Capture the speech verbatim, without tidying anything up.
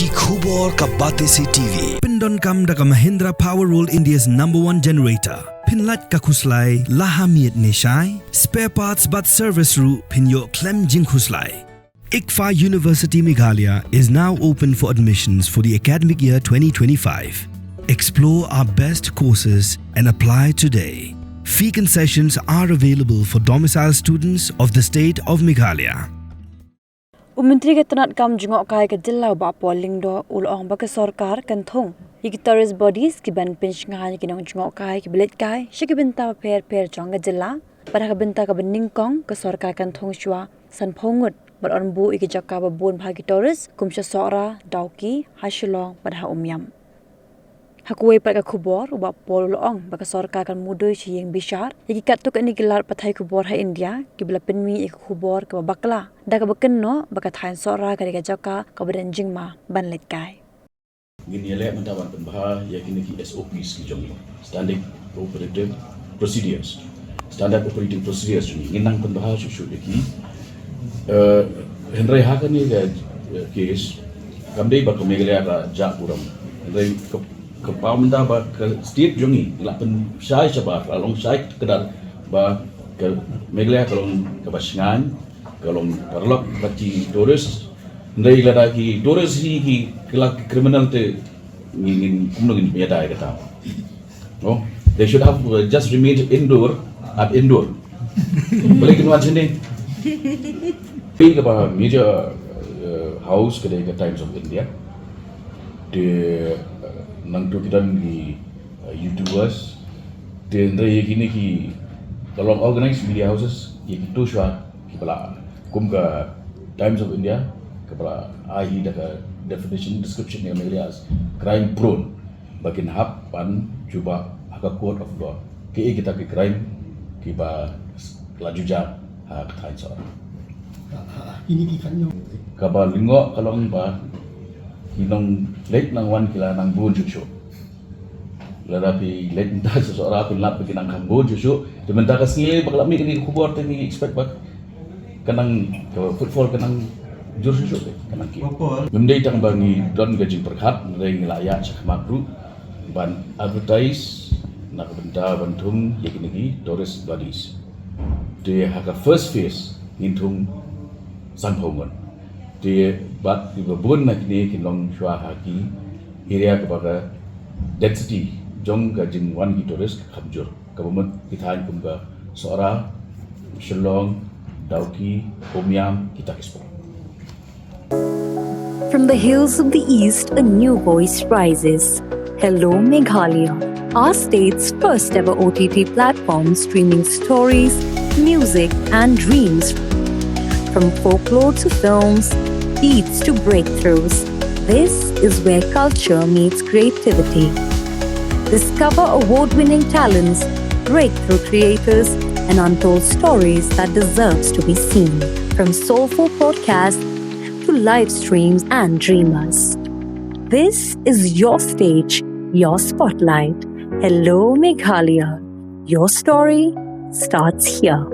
Ki khubor ka Batesi T V pyndonkam da ka Mahindra Power World, India's number one generator. Pynlait ka khuslai la ha miet ne shai. Spare parts bad service ruh phin ïoh khlem jingkhuslai. ICFAI University Meghalaya is now open for admissions for the academic year twenty twenty-five. Explore our best courses and apply today. Fee concessions are available for domicile students of the state of Meghalaya. U Myntri ka tnad kam jngohkai ka jylla u Bah Paul Lyngdoh u la ong ba ka sorkar kan thung ïa ki tourist bodies ki ban pynshngaiñ ïa ki nongjngohkai kiba leit kai sha ki bynta bapher bapher jong ka jylla. Bad ha ka bynta kaba nyngkong ka sorkar kan thung shuwa sanphew ngut bad yn buh ïa ki jaka ba bun bha ki tourist kum sha Sohra, Dawki, ha Shillong bad ha Umiam. Ha kawei pat ka khubor u Bah Paul u la ong ba ka sorkar kan mudui sha ïing bishar ïa ki katto katne ki lad pathai khubor ha India kiba la pynmih ïa ka khubor kaba bakla da kaba kynnoh ba ka thaiñ Sohra ka dei ka jaka kaba don jingma ban leit kai. Ngin ïaleh mynta ban pynbha ïa kine ki S O Ps ki jong ngi, Standard Operative Procedures. Standard Operating Procedures jong ngi, ngin nang pynbha shuh shuh ïa ki. Eh, hynrei ha kane ka, eh, case kam dei ba ka Meghalaya ka jah burom. Hynrei ka, ka paw mynta ba ka state jong ngi la pynshai shabar, la long shai kdar ba ka Meghalaya ka long kaba shngaiñ, ka long paralok bad ki tourist. Hynrei lada ki tourist hi ki, ki la ki criminal te ngin, ngin kumno ngin ïada ïa kata. No, they should have, uh, just remained indoor at indoor. Balei kin wan shane? Phi kaba major, uh, house ka dei ka Times of India. Te, uh, nangtu ki don ki, uh, YouTubers. Te hynrei ïa kine ki, ka long organized media houses, ïa kitu shuwa kiba la kum ka Times of India kaba la ai hi da ka definition, description ïa Meghalaya as crime prone, ba kin hap ban jubab ha ka court of law kiei kita ki crime kiba la ju jia ha ka thaiñ Sohra. Kaba lyngngoh ka long ba ki nongleit nongwan ki la nang bun shuh shuh. Lada phi leit mynta sha Sohra phin lap ba ki nang kham bun shuh shuh. Te mynta ka sngi ba ka la mih kane ka khubor te ngi expect ba ka nang, ka footfall ka nang jur shuh shuh, ka nang kiew. Ngim dei tang ba ngi don ka jingpyrkhat, hynrei ngi la ïaid shakhmat ruh ban advertise na ka bynta ban thung ïa kine ki tourist bodies. Te ha ka first phase ngin thung sanphew ngut. Te bad kiba bun na kine kin long shuwa ha ki area kaba ka density jong ka jingwan ki tourist ka kham jur, kaba mut ki thaiñ kum ka Sohra, Shillong, Dawki, Umiam, kita ki spot. From the hills of the East, a new voice rises. Hello Meghalaya, our state's first ever O T T platform streaming stories, music, and dreams. From folklore to films, beats to breakthroughs, this is where culture meets creativity. Discover award-winning talents, breakthrough creators, and untold stories that deserves to be seen. From soulful podcasts to live streams and dreamers. This is your stage, your spotlight. Hello Meghalaya. Your story starts here.